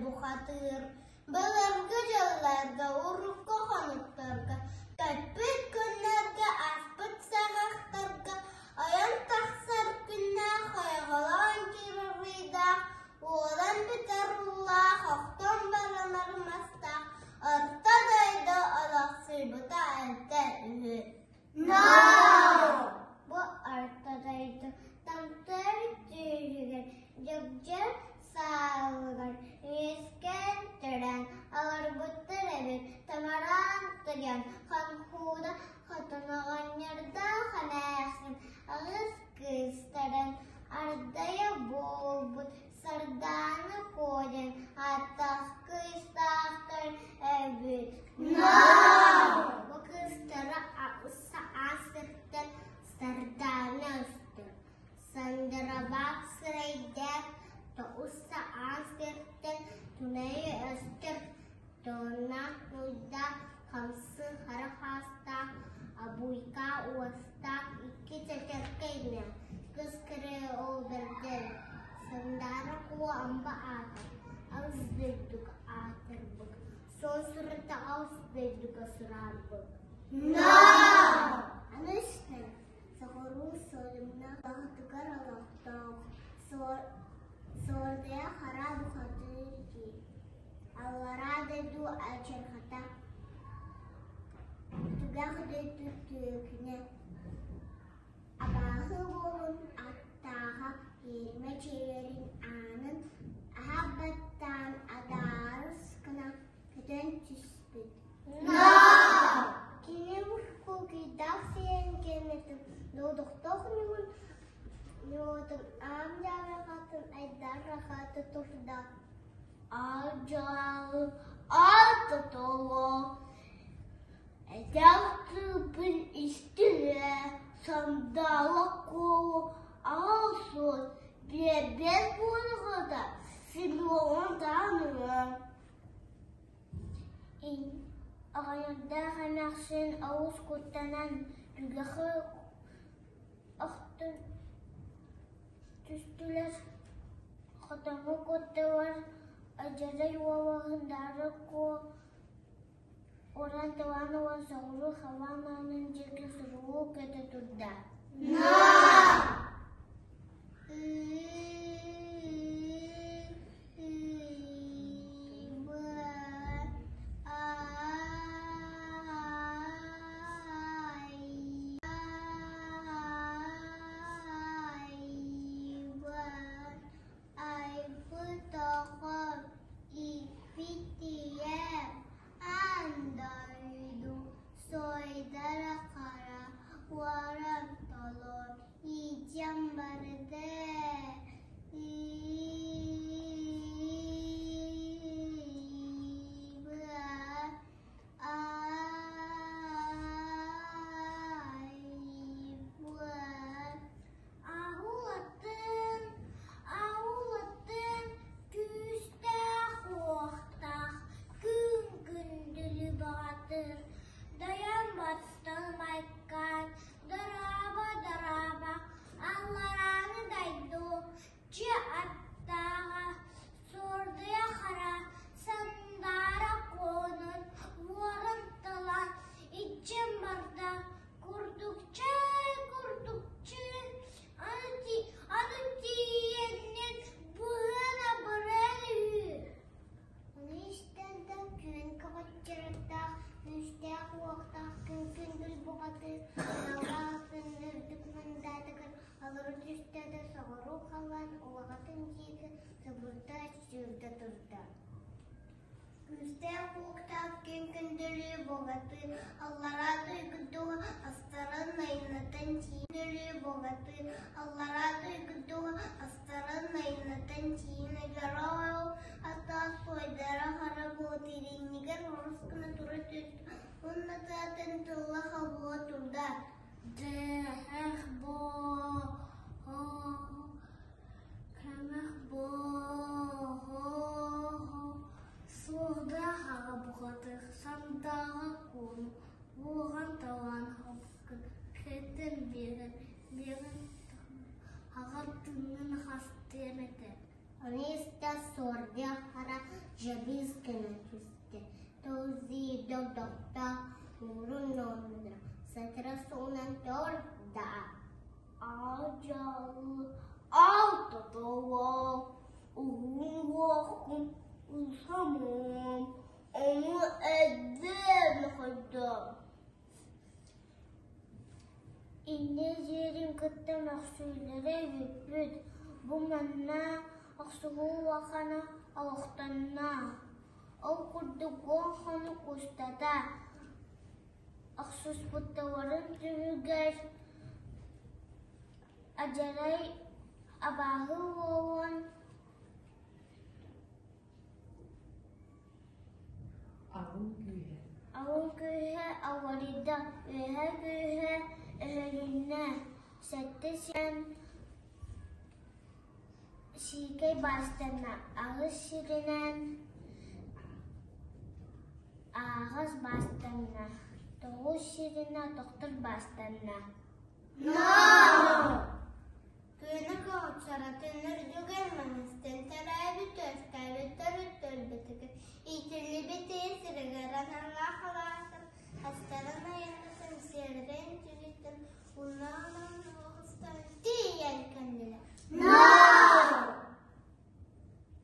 бухатыыр. Былыргы дьылларга, урукку хонуктарга, көппүт күннэргэ, аспыт саҕахтарга ойон тахсар күннээх, ойоҕолоон киирэр ыйдаах, уолан бүтэр уулаах, охтон баранар мастаах Орто дойду олохсуйбута эбитэ үһү. Бу Орто дойду томтор түөһүгэр дьөгдьөр саалыгар үөскээн төрөөн олорбуттар эбит Тамараан Тыгын Хонхууна хотун оҕонньордоох эмээхсин аҕыс кыыстарын ардайа буолбут Сардаана Куо диэн ааттаах кыыстаахтар эбит. Бу кыыстара аас сиртэн Сардаана өстөр, Сандарабаах сирэйдээх тоҕус аас сиртэн Тунайы өстөр, Туоннаах нуйдаах хамсы хара хаастаах Абуйка уостаах икки чэчэркэй инэ кыс кырыы ол бэрдэр Сандаара Куо Амба аата алыс дойдуга аатырбыт, суон сурата алыс дойдуга сураарбыт. Аны истэн соҕуруу Суолумна баҕатыгар олохтоох Суордайа хара бухатыыр дии Аллараа дойду алдьархата, түгэх дойду түөкүнэ, абааһы уолун аттааҕа иэримэ дьиэлэрин аанын аһа баттаан адаарыс гына көтөн түспүт. Кини куукуйдаах сиэн кэнниттэн додохтоох ньугун ньуотун аам дьаарахатын айдаар рахаты турда. Алдьаалы алтатоло Эдэр кыыппын истиҥэ Сандала куолу аҕал суос биэрбэт буолуоҕа Симеон таанына Оҕонньордоох эмээхсин олус куттанан түгэҕи охтон түстүлэр Хотоҥҥо кутталар Адьарай уолаһын Даара Куо уран талаан уон соҕуруу халлаан аанын диэки суругу көтө турда. Айбыт оҕом, ииппит ийэм, аан дойду сойдара хара, уоран толор, иитиэм барыта Аҕылатын, аҕылатын күүстээх-уохтаах күн күндүлү баҕатыр, дайан бастан майкаан, дорообо-дорообо, алларааны дайду, дьиэ аттааҕа, суордуйа хара, сандаара куонун, уоран талан, иччим барда, Курдукчай, курдукчай, аны тиийэннин быһан абыран үһү. Ону истэн да күөн көҕөччөрөттөөх, күүстээх-уохтаах күн күндүл бухатыыр аналлаах үрдүк мындаатыгар олоро түстэ да соҕуруу халлаан улаҕатын диэки субурда сүүрдэ турда. Күүстээх-уохтаах күн күндүлүү богатыы, аллараа дойду астарын айнатын тиин богатыы, аллараа дойду астарын айнатын тиин дьоро ата суойдара хара буотириннигэр орус гына тура түстэ уонна тыатын тылла хабыла турда. Дьэһэх бо Кэмэх буоһуоһу суордаах аҕа бухатыыр сандааҕа куону уоран-талаан хаппыккын кэтэн биэрэн биэрэн аҕа тыынын хастыам этэ. Ону истэ суордаах хара Дьабыыс гына түстэ, Тозида мурун оннуна сатыра суунан турда. Алдьалы алтаталаах уһун уоххун ылсамам, ону эрдэ хайдах Инньэ диирин кытта мөхсүүлэрэ бүппүт, бу манна охсуһуу улахана олохтонно. Ол курдук уон хонук устата охсуспуттарын түмүгэр Адьарай абааһы уолун Алын күүһэ Алын күүһэ алларыйда, үөһээ күүһэ өһүлүннэ, сэттэ сиринэн сиикэй баастанна, аҕыс сиринэн ааҕас баастанна, тоҕус сиринэн тохтор баастанна. Күнү куочаратын үрдүгэр маҥастан төрөөбүт, үөскээбит төрүт өлбүтүгэр иитиллибит ийэ сиригэр аналлаах алаастан астарын айаннатын сиэрдэн түлүттэн унаан.